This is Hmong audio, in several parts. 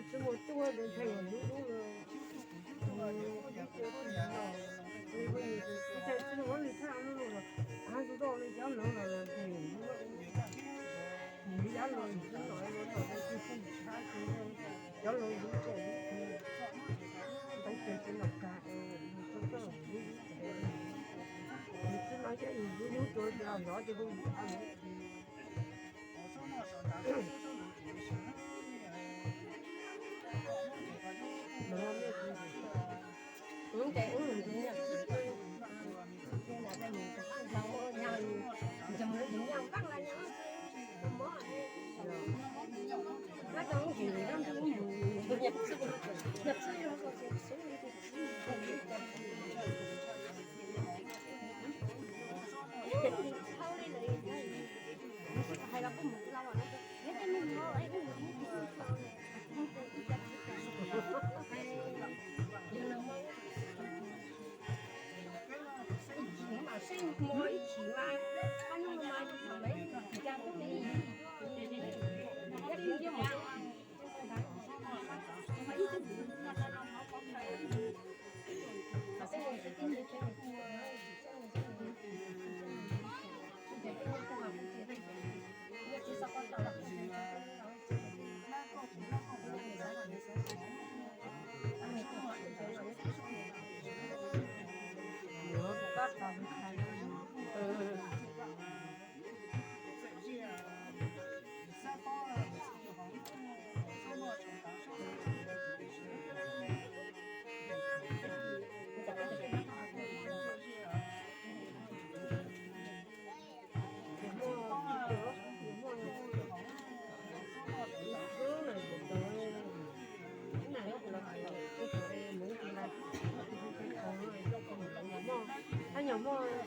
Tsis muaj tub de ntshai lub lub los, ib txhais tsis muaj li thaj lub lub los, hab tub toj li cov lawv los los ntshai lub lub. Yus yab los yus twb los los tsis pub yus thab tsis, cov los yus tseem tau tes tsis los kag, tub toj yus tub toj, yus twb no thiab yus yub yub rua ces los hnov ces hu yus thab lawm.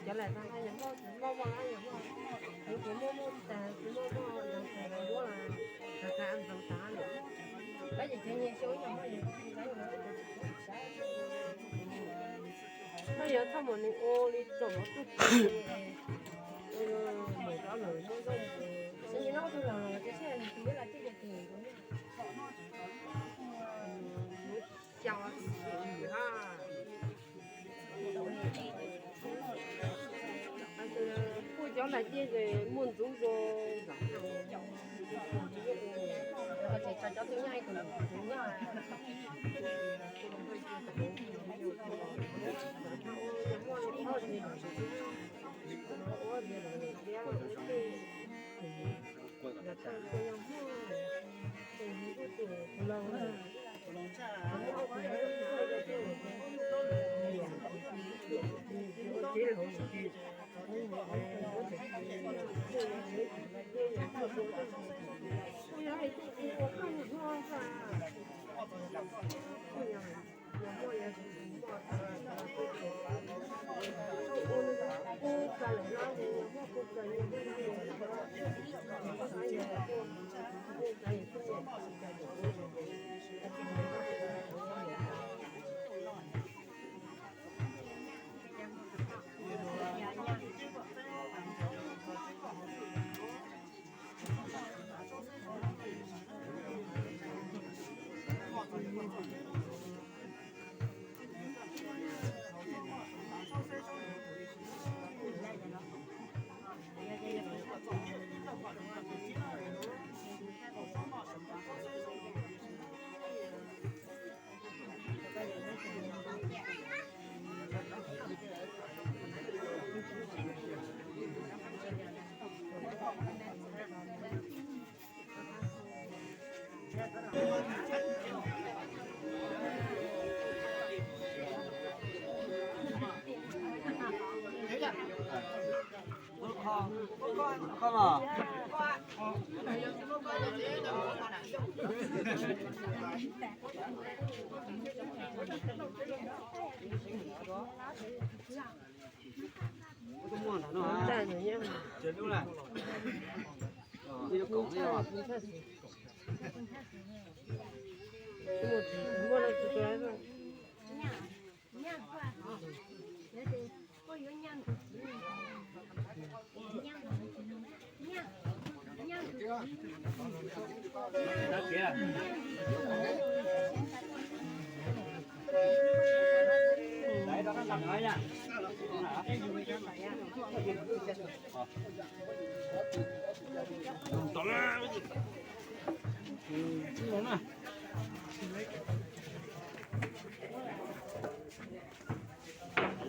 Cov lam tag yog muaj, muaj muaj yog muaj, kuv kuv muaj muaj tas, kuv muaj muaj ntawd tas, kuv muaj tas tas ntawd tas lawm. Kab ces cov nyias xyoo yog muaj yog kab yog, no yog thaj mas nws ua li tsom mov tuj, mus rov lawm muaj zoo. Xyov yog no tus los los tus sij hawm nws tus yog los tij ces tus xyaw ha. Kuj cov ntawd tiag ces muaj ntxub zoo. Ces tso cov twb nyob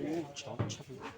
ib tug ntxub nyob.